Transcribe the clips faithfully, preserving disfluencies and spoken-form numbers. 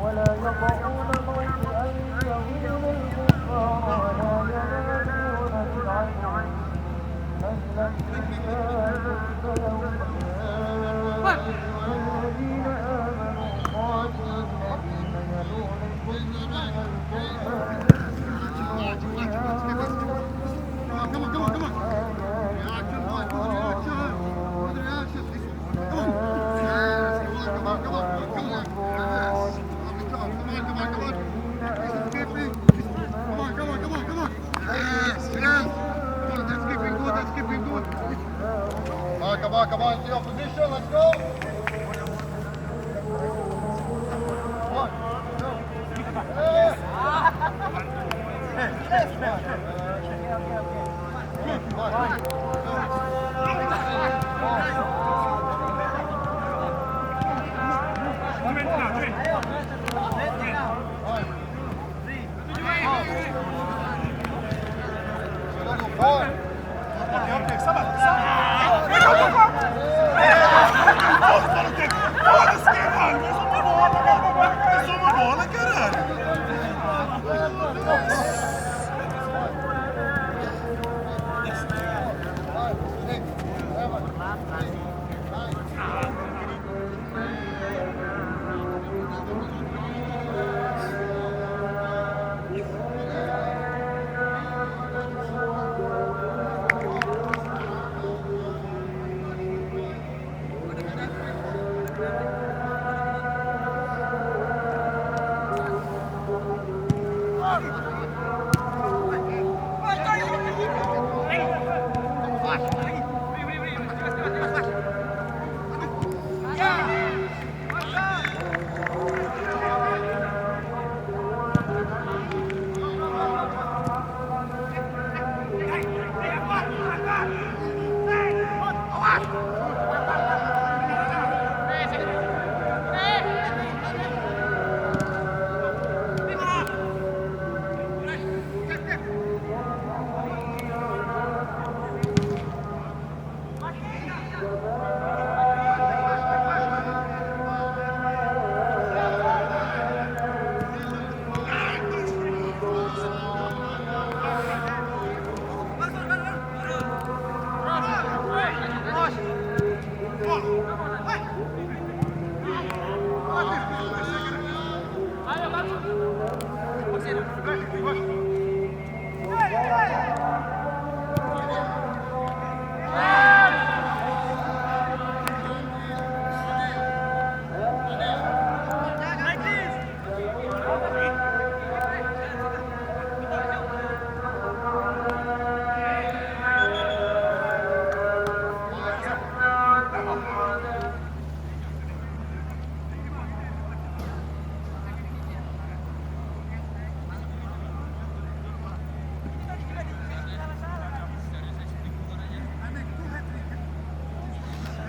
ولا يطؤون موطئا يغيظ الكفار ولا ينالون من عدو نيلا إلا كتب لهم. يا أيها الذين آمنوا قاتلوا الذين يلونكم من الكفار. Come on, come on, come on. Reaction, boys, come on, reaction. Come on, reaction. Come on. Yes, come on, come on, come on, come on. Yes. Come on, come on, come on, come on. Keep it, keep it. Come on, come on, come on, come on. Yes, yes. Come on, that's keeping good, that's keeping good. Come on, come on, come on, into your position, let's go. Come on. Yes.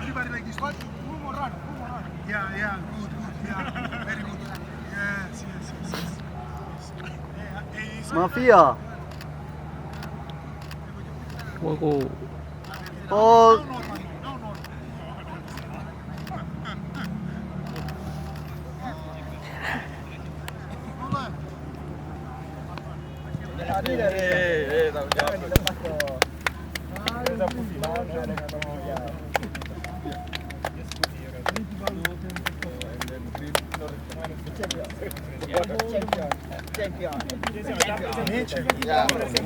Everybody like this. What? Two more run. Two more run. Yeah, yeah. Good, good. Yeah. Very good. Yes, yes, yes, yes. Mafia. Wako. Oh.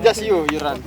Just you, you run.